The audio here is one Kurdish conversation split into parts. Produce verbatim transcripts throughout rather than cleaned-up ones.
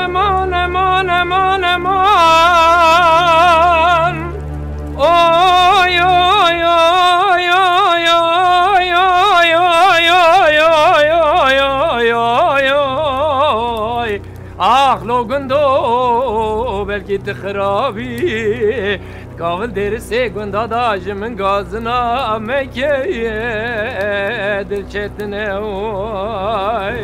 Eman, eman, eman, eman. Oy, oy, oy. Ax lo gundo, belkî tu xirabî. Kavil dêrisê gunda da ji min gazina mekeye dil çetine way.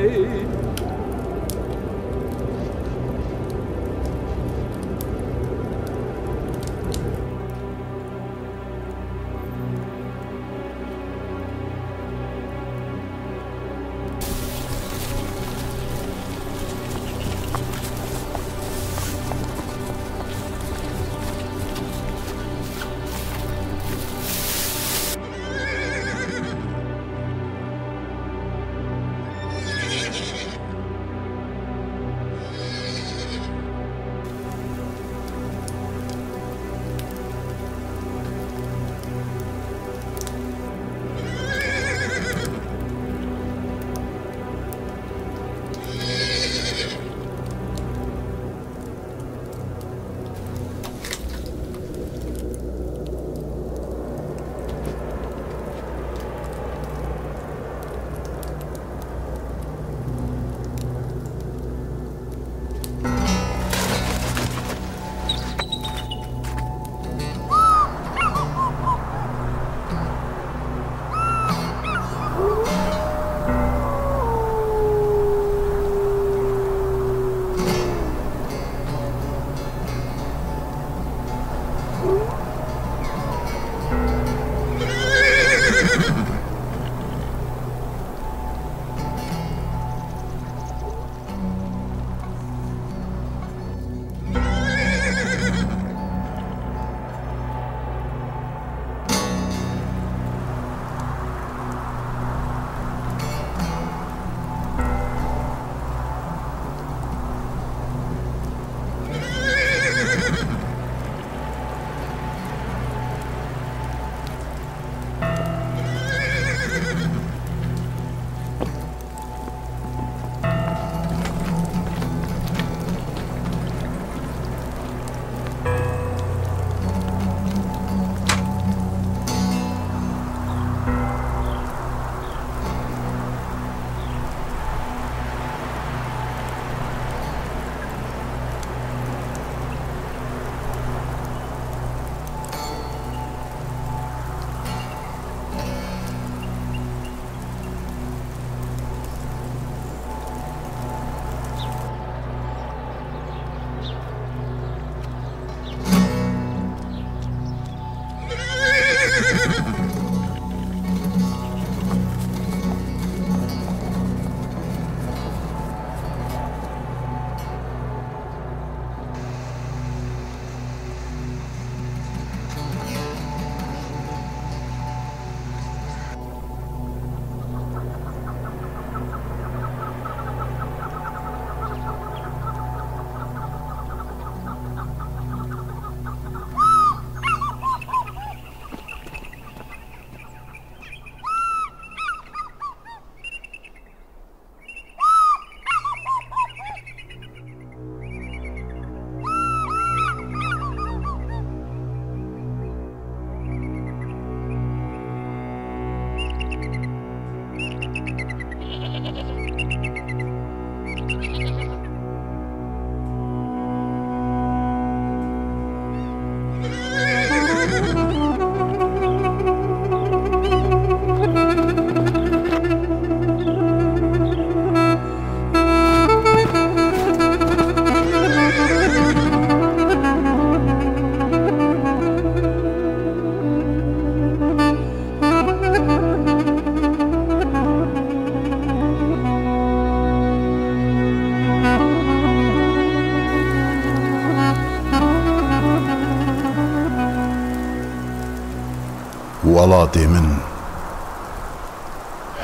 Welatê min.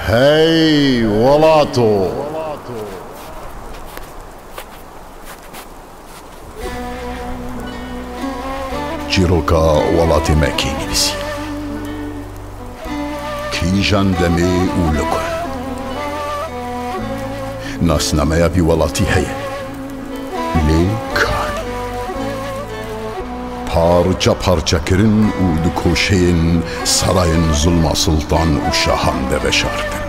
Hey welato! Çîroka welatê me kê nivîsî? Kîjan demê û li ku? Nasnameya vî welatî heye? Lê kanî. Parçe parçe kirin û di koşeyên serayên zulma sultan û şahan de veşartin.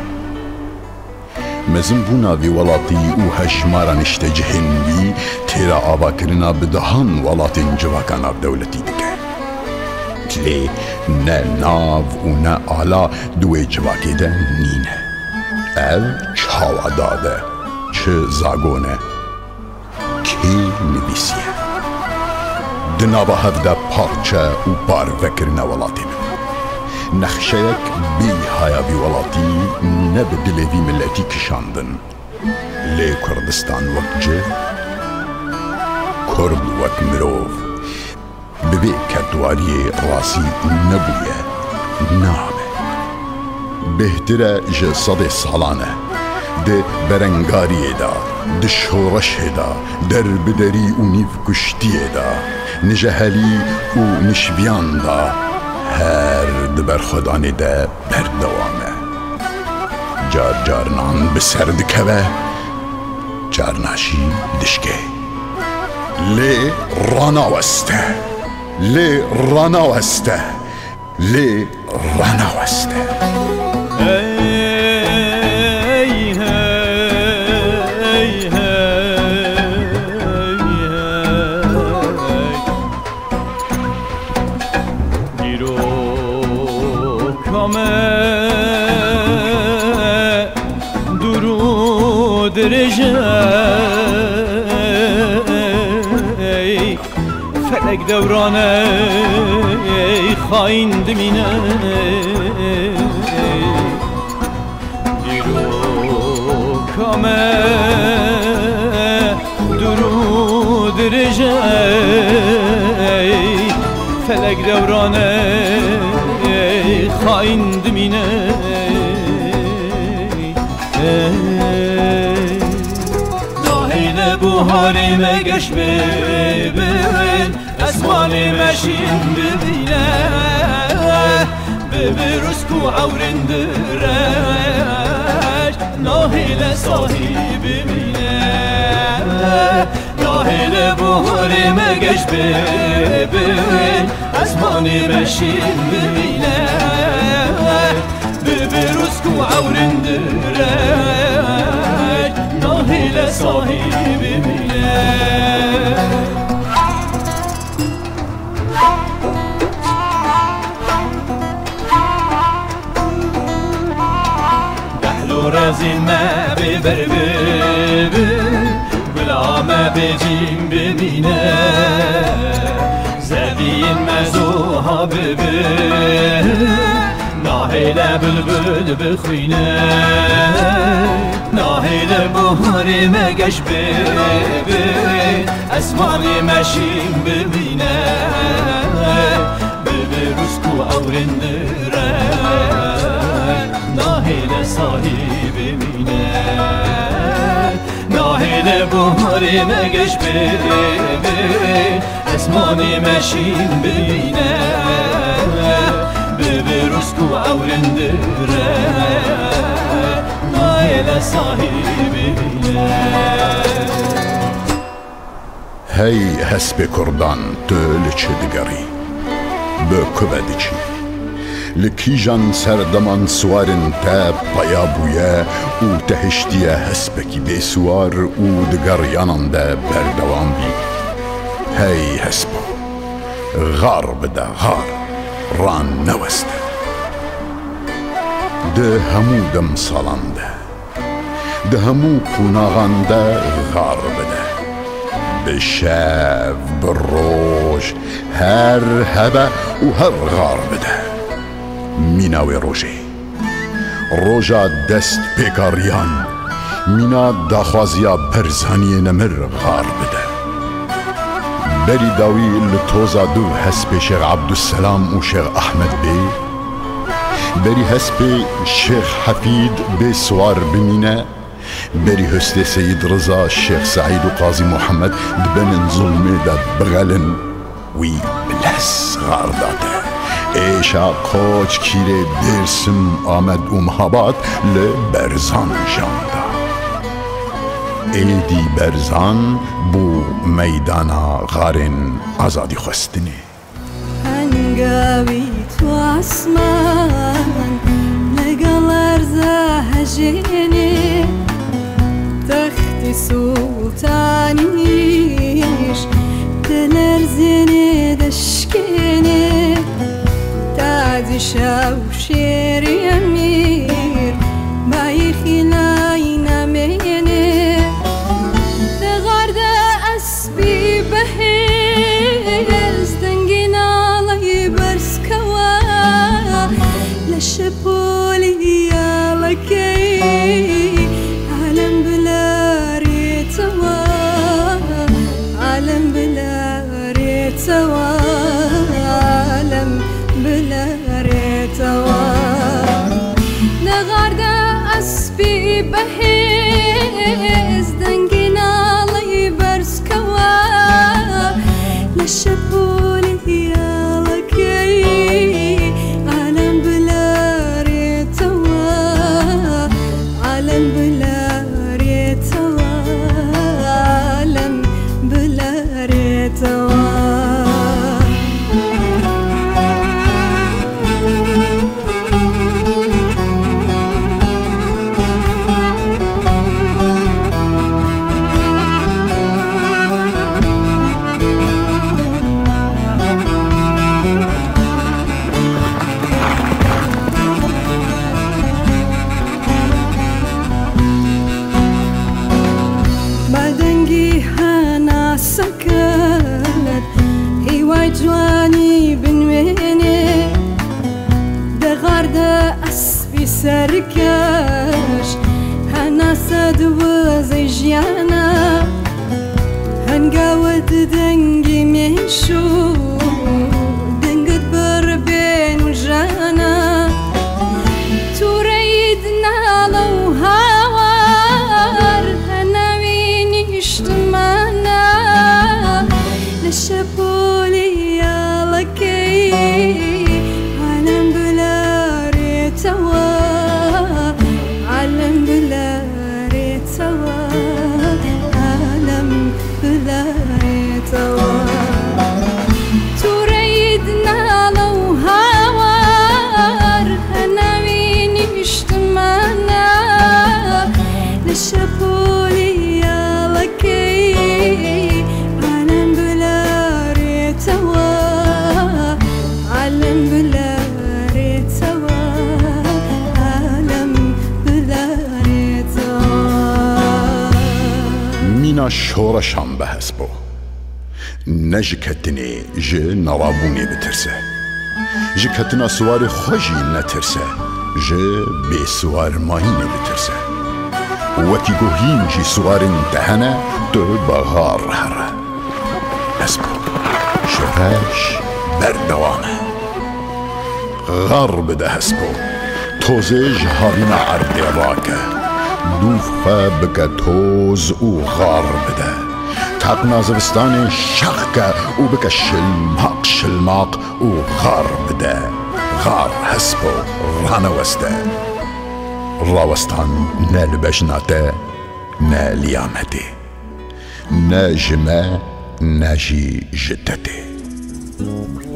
Mezinbûna vî welatî û hejmara niştecihên wî têra avakirina bi dehan welatên civaka navdewletî dike. Lê ne nav û ne ala di wê civakê de nîne. Ev çawa dad e, çi zagon e? Kê nivîsiye? Di nava hev de parçe û parvekirina welatê min. Nexşeyek bêhaya vî welatî ne bi dilê vî miletî kişandin. Lê Kurdistan wek cih, Kurd wek mirov, bi vê ketwariyê razî nebûye, nabe. Bêhtir e ji sedê salan e, di berengariyê de, di şoreşê de, derbiderî û nîvkuştiyê de, nijehelî û nişviyan de, her di berxwedanê de berdewam e. Car carinan bi ser dikeve, carna jî dişkê. Lê ranaweste. Lê ranaweste. Lê ranaweste. Hey, hey, hey, hey. Dîroka me dûr û dirêj e, felek dewran e, xayîn dimîne. Dîroka me dûr û dirêj e, felek dewran e, xayîn dimîne. Nahêle buharê me geş bibin, esmanê me şîn bibîne, bi bi rusk û ewrin direş, nahêle sahî bimîne. Nahêle buharê me geş bibin, esmanê me şîn bimîne, bi bi rusk û ewrin direş, nahêle sahî bimîne. Dehlo rezîn me bê ber bibi, gula me bê cîn bimîne. Zeviyên me zoha bibi, nahêle bilbil bixwîne. Nahêle buharê me geş bibi, esmanê me şîn bimîne. Bi bi rusk û ewrin direş, nahêle sahî bimîne. Nahêle buharê me geş bibi, esmanê me şîn bimîne. Bi bi rusk û ewrin direş, nahêle sahî bimîne. Hey hespê kurdan, tu li çi digerî? Bi ku ve diçî? Li kîjan serdeman siwarên te peya bûye û te hiştiye hespekî bêsiwar û di geriyanan de berdewam bî? Hey hespa, xar bide, xar, raneweste. Di hemû demsalan de, di hemû qonaxan de xar bide. Bi şev, bi roj, her hebe û her xar bide. Mîna wê rojê, roja dest pêkariyan, mîna daxwaziya Berzaniyê nemir xar bide. Berî dawî li toza du hespê Şêx Ebdulselam û Şêx Ehmed bê, berî hespê Şêx Hefîd bê siwar bimîne, berî hostê Seyîd Riza, Şêx Seîd û Qazî Muhammed di benên zulmê de bixelin, wî bi lez xar date. Êşa Qoç, Kîrê, Dêrsim, Amed û Mihabad li Berzan jan da. Êdî Berzan bû meydana xarên azadîxwestinê. Hengawî tu asman legal erza hejênê, textî sultanîş dilerzênê, deşkênê, tacî şew şêrî emîr bayî xîlayî namênê. Di xar de espî behêz dengê naleyî berz kewa, leşepolî ya lekeyî, alem bilerê tewa, alem bilerê tewa, alem bilerê tewa. Di xar de espî behêz dengê naleyî berz kewa, leşepolî ya lekeyî, alem bilerê tewa, alem bilerê tewa, alem bilerê tewa. Badengî hena seket, hîway ciwanî binwênê, di xar de espî serkeş, hena sed wizey jiyana. Hengawit dengî mêş û dengit bir bên û jana. Tu reyî di nala û hawar, hena wî nîştimana. Leşepolî ya lekeyî, alem bilerê tewa, alem bilerê tewa, alem bilerê tewa. Tu reyî di nala û hawar, hena wî nîştimana. Leşepolî ya lekeyî, alem bilerê tewa, alem bilerê tewa, alem bilerê tewa. Mîna şoreşan be hespo. Ne ji ketinê, ji nerabûnê bitirse. Ji ketina siwarê xwe jî netirse. Ji bêsiwarmayînê bitirse. Wekî ku hîn jî siwarên te hene, tu bi xar here. Hespo, şoreş berdewam e. Xar bide hespo, tozê ji havîna erdê rake. Dûv xwe bike toz û xar bide. Taqna zivistanê şax ke û bike şilmaq şilmaq û xar bide. Xar hespo, raneweste. Rawestan ne li bejna te, ne li ya me tê. Ne ji me, ne jî ji te tê.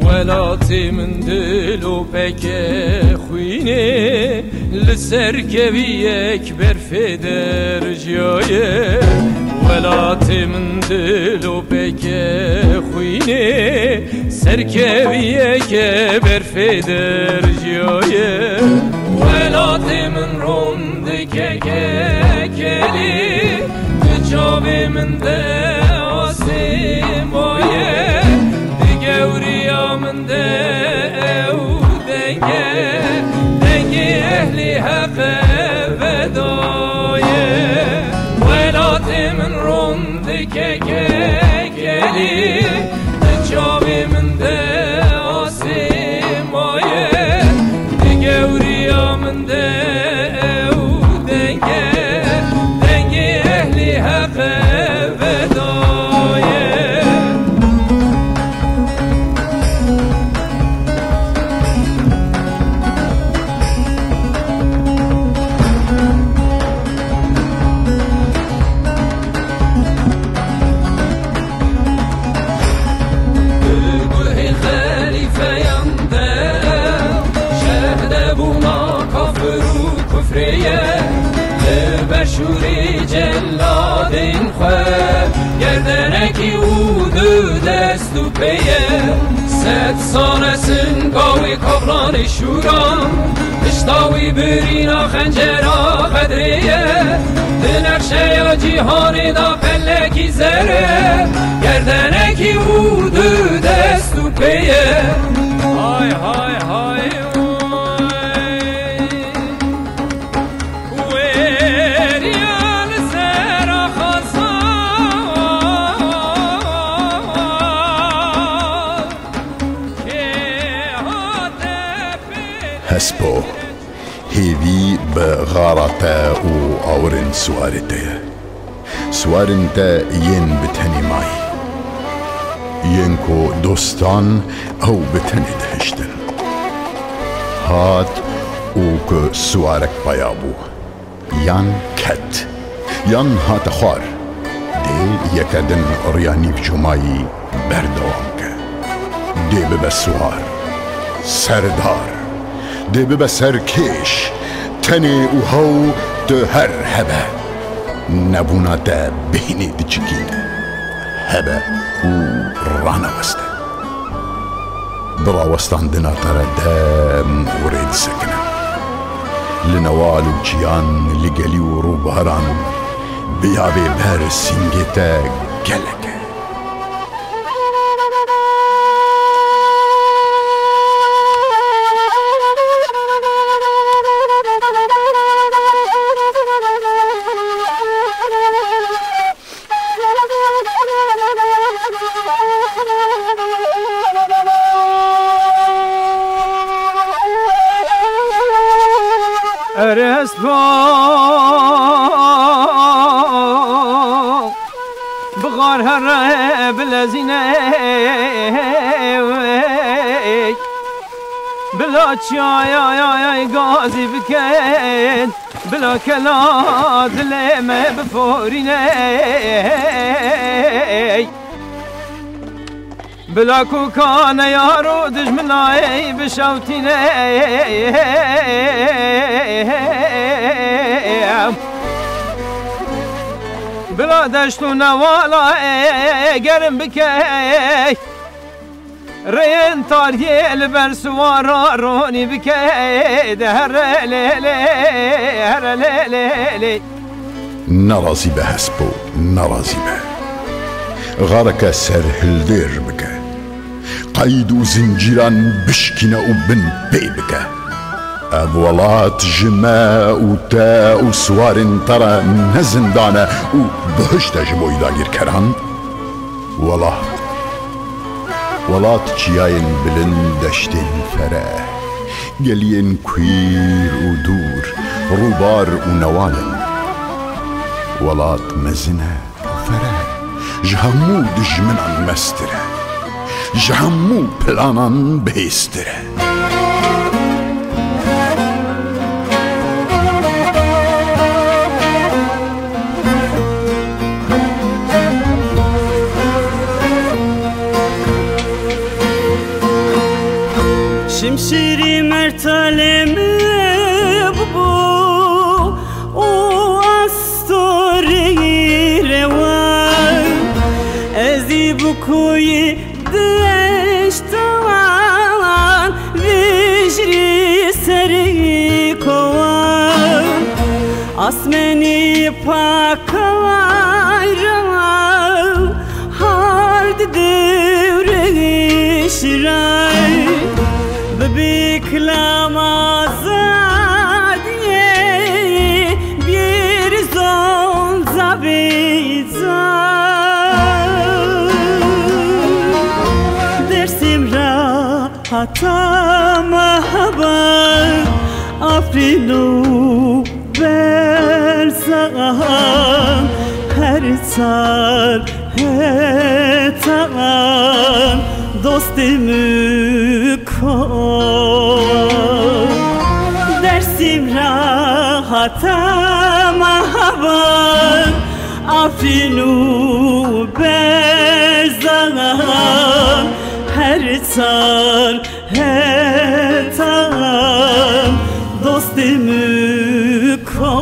Welatê min dilo peke xwînê, li ser keviyek berfê derjiyaye. Welatê min dilo peke xwînê, ser keviyeke berfê derjiyaye. Welatê min rom dike kekelî, di çavê min de asê maye, di gewriya min de ew denge, dengê ehlî heqe vedaye. Welatê min rom dike kekelî, di çavê min de asê maye, di gewriya min de ew denge, dengê ehlî heqe vedaye. Sed sal e singa wî kaplanê şûran, pişta wî birîna xencera Xedrê ye. Di nexşeya cîhanê de pelekî zer e, gerdenekî û du dest û pê ye. Hay, hay, hay, oy. Wêriya li ser axaza kê hate pê. Hespo, hêvî bi xara te û awirên siwarê te ye. Siwarên te yên bi tenê mayî, yên ku dostan ew bi tenê dihiştin. Hat û ku siwarek peya bû, yan ket, yan hate xwar, dê yeke din riya nîvcomayî berdewam ke. Dê bibe siwar, serdar, dê bibe serkêş, tenê û hew tu her hebe. Nebûna te bêhnê diçikîne, hebe û raneweste. Bi rawestandina te re dem û rê disekine. Li newal û çiyan, li gelî û rûbaran, bi yavê ber sîngê te gelek e. Erê hespo, bixar here bilezîne, bila çiyayayay gazî bikin, bila kela dilê me biforîne. Bila ku kane yaro dijminayê bişewtîne. Bila deşt û newala ê gerim bike. Rêyên tariyê li ber siwara ronî bike. De here lê lê, here lê lê lê. Nerazî be hespo, nerazî be. Xareke serhildêr bike. Qeyd û zincîran bişkîne û bin pê bike. Ev welat ji me û te û siwarên te re ne zindan e û bihişt e ji bo dagirkeran. Welat. Welat çiyayên bilind, deştên fereh, geliyên kwîr û dûr, rûbar û newal in. Welat mezin e û fereh e, ji hemû dijminan mestir e, ji hemû planan bihêztir e. Şimşîrî mertalê min bû û astorî rewa. Ez ê bi kuyî deştan vijrî serî kowan. Asmenî pakay rewa, hard dewrî şiray. Bi bî kilam azadiyê, bîr zonza bîza. Dersim ra hata mahaba, Afrin û Berzan, her çar hetan dostê min ko. Dersim ra hata mahaba, Afrin û Berzan, her çar hetan dostê min ko.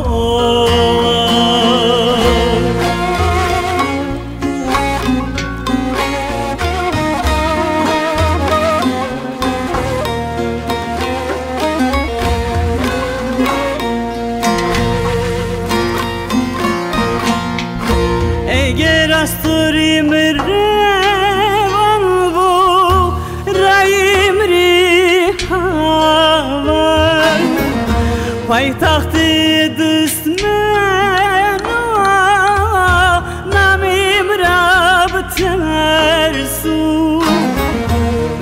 Paytaxtê dismena namê min ra biterso.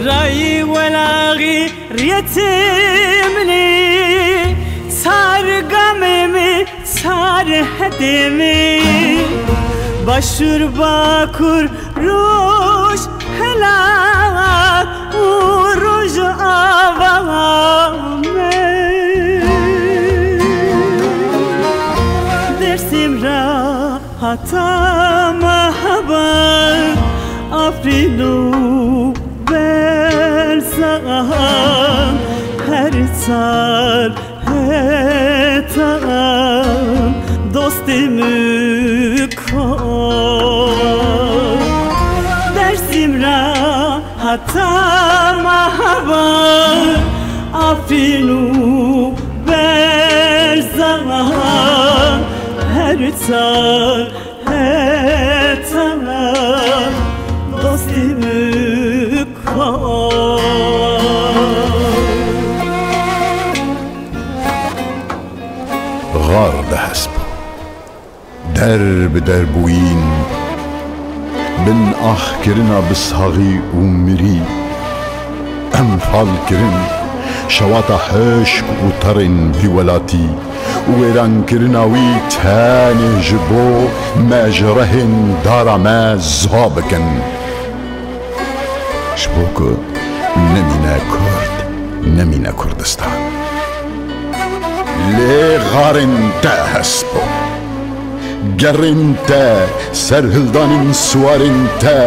Rayî welaxî riyetê min ê, çar gamê min, çar hedê min. Başûr, bakur, Roj, Helat û Rojava me. Dêrsim ra heta Mehaban, Afrîn û Berzegan, her çar hetan dostê min ko. Dêrsim ra heta Mehaban, Afrîn û Berzegan, her çar hetan dostê min ko. Xar de hesp bû. Der bi der bûyîn, bin ax kirina bi saxî û mirî, enfal kirin şewata hişk û terên vî welatî û wêrankirina wî tenê ji bo me ji rehên dara me ziwa bikin. Ji bo ku nemîne Kurd, nemîne Kurdistan. Lê xarên te hesp bûn. Gerên te, serhildanên siwarên te,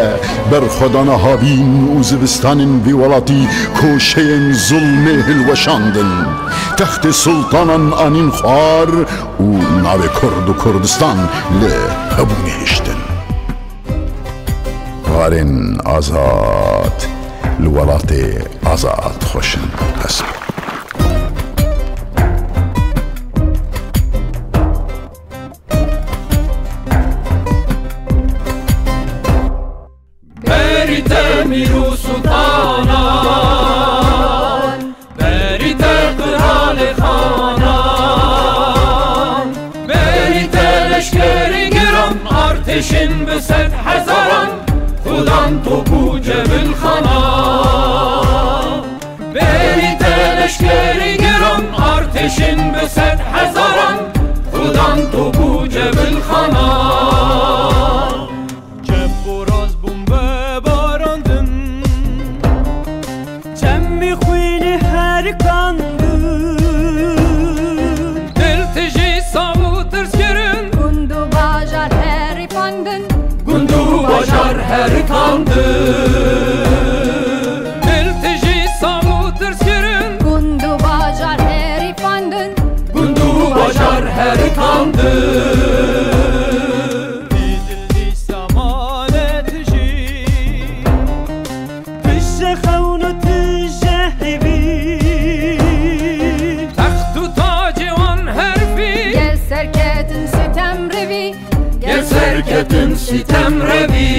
berxwedana havîn û zivistanên vî welatî koşeyên zulmê hilweşandin. Textê sultanan anîn xwar û navê Kurd û Kurdistan li hebûnê hiştin. Xarên azad li welatê azad xweş in. Hesp. Berî te mîr û sultanan, berî te qiralê xanan, berî te leşkerên giran, artêşên bi sed hezaran, xudan top û cebilxanan. Berî te leşkerên giran, artêşên bi sed hezaran, xudan top û cebilxanan. Çep û rast bûn vebarandin, çemê xwînê herikandin. Dil tijî sax û tirs kirin, gund û bajar herikandin. Gund û bajar herikandin. Dil tijî sax û tirs kirin, gund û bajar herikandin. Gund û bajar herikandin. Dîsa mane tijî, tije xewn û tije hêvî. Text û tacê wan herfî, gel serketin sitem revî. Gel serketin sitem revî.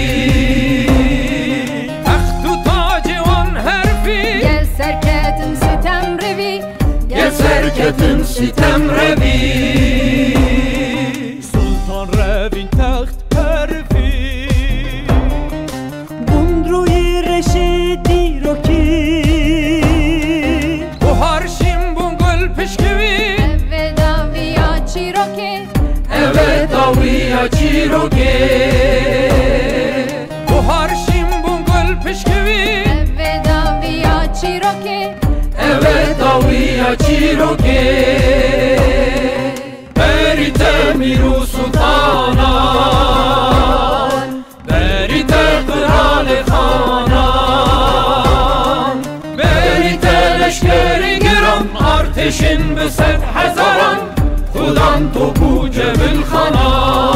Text û tacê wan herfî, gel serketin sitem revî. Gel serketin sitem revî. Sultan revîn text herfî. Gund rûyê reşê dîrokî. Buhar şîn bûn gul pişkivî. Ev e dawiya çîrokê. Ev e dawiya çîrokê. Buhar şîn bûn gul pişkivî. Ev e dawiya çîrokê. Ev e dawiya çîrokê. Berî te mîr û sultanan, berî te qiralê xanan, berî te leşkerên giran, artêşên bi sed hezaran, xudan top û cebilxanan.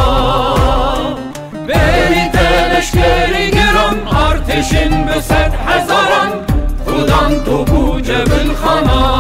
Berî te leşkerên giran, artêşên bi sed hezaran, xudan top û cebilxanan.